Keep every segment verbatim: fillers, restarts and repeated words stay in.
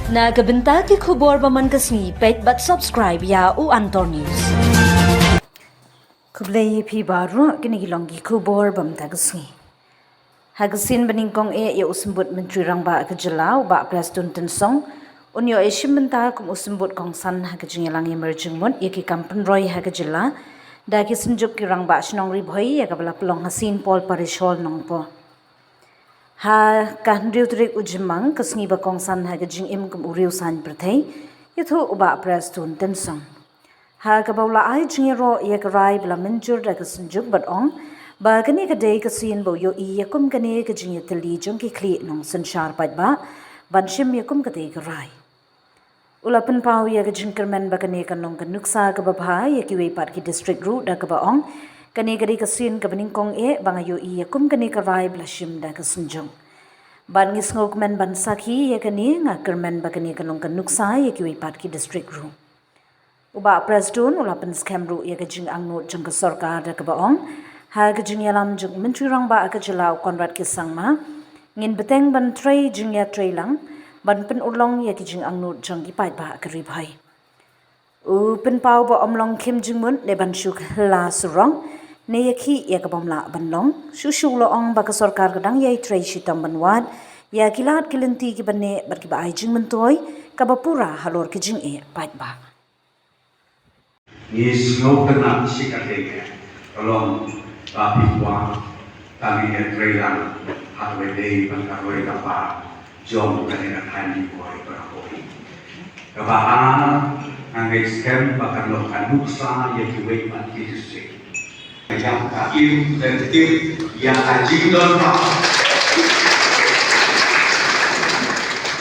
Na ka bynta ki khubor ba man ka sngi, peit bad subscribe ïa u Antor News. Khublei ïa phi baroh, kine ki long ki khubor ba man ka sngi. Ha ka sien ba nyngkong eh ïa u Symbud Myntri Rangbah ka jylla, u Bah Prestone Tynsong, un ïoh ïashim bynta kum u Symbud kongsan ha ka jingïalang ïamir jingmut ïa ki kam pynroi ha ka jylla da ki Synjuk ki Rangbah Shnong Ri Bhoi, ïa kaba la pynlong ha Saint Paul Parish Hall, Nongpoh. Ha ka hynriew tarik u Jymmang, ka sngi ba kongsan ha ka jingim kum u Riew Saiñ Pyrthei, ïathuh u Bah Prestone Tynsong. Ha kaba u la ai jingïaroh ïa ka rai ba la mynjur da ka Synjuk bad ong ba kane ka dei ka sien ba u ïohi ïa kum kane ka jingïatylli jong ki khlieh nongsynshar paidbah ban shim ïa kum kata ka rai. U la pynpaw ïa ka jingkyrmen ba kane kan long ka nuksa kaba bha ïa kiwei pat ki district ruh, da kaba ong, kane ka dei ka sien kaba nyngkong eh ba nga ïohi ïa kum kane ka rai ba la shim da ka Synjuk. Bad ngi sngewkmen ban sakhi ïa kane, nga kyrmen ba kane kan long ka nuksa ïa kiwei pat ki district ruh. U Bah Prestone u la pynskhem ruh ïa ka jingangnud jong ka sorkar, da kaba ong, ha ka jingïalam jong u Myntri Rangbah ka jylla, u Conrad K Sangma, ngin bteng ban trei jingïatreilang ban pynurlong ïa ki jingangnud jong ki paidbah ka Ri Bhoi. U pynpaw ba ym long khim jingmut ne ban shu kylla surok ne ïakhih ïa ka bym lah ban long. Shuh shuh u la ong ba ka sorkar ka dang ïai trei shitom ban wad ïa ki lad ki lynti kiba neh bad kiba ai jingmyntoi kaba pura halor ki jingeh paidbah. Ngi sngewtynnat shikatdei, ka long ba phi kwah tang ïa ka trei lang ha kaba ïadei bad ka roi ka par jong kane ka thaiñ Ri Bhoi baroh kawei. Kaba ar, nga ngeit skhem ba kan long ka nuksa ïa kiwei pat ki district. Ïa ka im lynti, ïa ka jingdon bha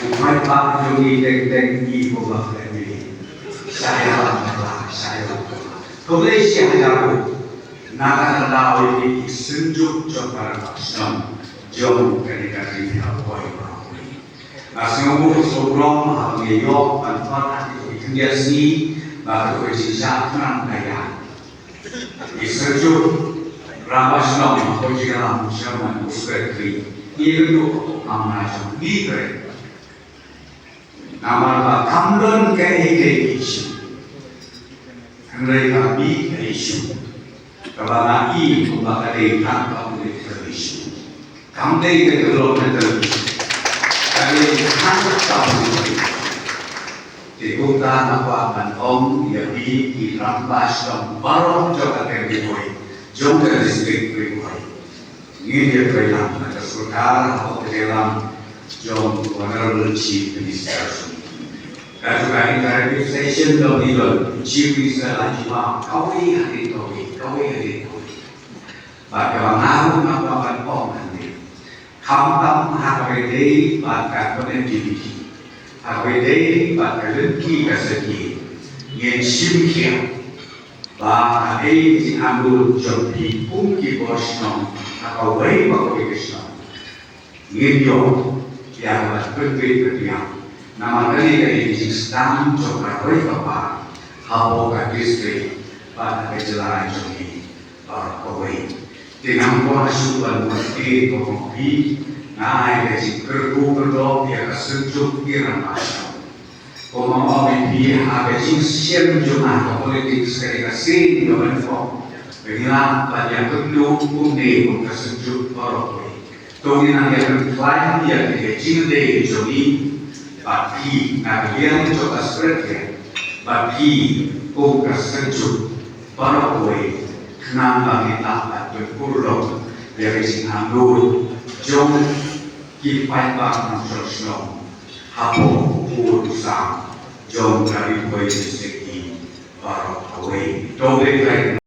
u paidbah jong ngi teng teng, ngi kumba kren ngi. Sha ïalam, sha ïalam. Khublei shibun na ka daw ïa ki synjuk jong para shnong jong kane ka ri Ri Bhoi. Nga sngewnguh sngewburom haba nga ïoh ban phah ha kito ki khyndiat sngi ba kito ki jingshah khnang ka ïa ki synjuk, rangbah shnong, ki jingïalam, chairman, u secretary, ngi ïakynduh, amna jong ngi kren. Namar ba kam don kaei kaei ka issue. Hynrei ka mih ka issue kaba nga i kumba ka dei tang ka political issue. Kam dei ka developmental issue. Ka dei tang ka political issue. Te kumta nga kwah ban ong ïa phi ki rangbah shnong baroh jong ka Ri Bhoi, jong ka district Ri Bhoi. Ngin ïa trei lang na ka sorkar, ha ka jingïalam jong Honorable Chief Minister. Ka jong ka interactive session ka ngi don, Chief Minister la jubab kawei hadien kawei, kawei hadien kawei. Bad kaba nga ruh nga kwah ban ong hangne, khamtam ha kaba ïadei bad ka connectivity, ha kaba ïadei bad ka lynti ka satia, ngin shim khia ba kaei ka jingangnud jong phi kum ki bor shnong ha kawei pa kawei ka shnong, ngin ïoh ïa kaba pynbeit pynbiang. Namar kane ka dei ka jingsdang jong ka roi ka par hapoh ka district bad ha ka jylla jong ngi baroh kawei. Te ngam kwah shuh ban wantied, ko ma phi, nga ai ka jingkyrkhu kyrdoh ïa ka synjuk ki rangbah shnong. Ko ma phi, ha ka jingshem jong nga ha ka politics, ka dei ka sien kaba nyngkong ba ngi lah ban ïakynduh kumne kum ka synjuk baroh kawei. To ngin nang ïakynduh ïa ka jingïadei jong ngi bad phi na ka liang jong ka secretariat bad phi kum ka synjuk baroh kawei, khnang ba ngin lah ban pynurlong ïa ka jingangnud jong ki paidbah nongshong shnong hapoh u sam jong ka Ri Bhoi District hi baroh kawei. To ngin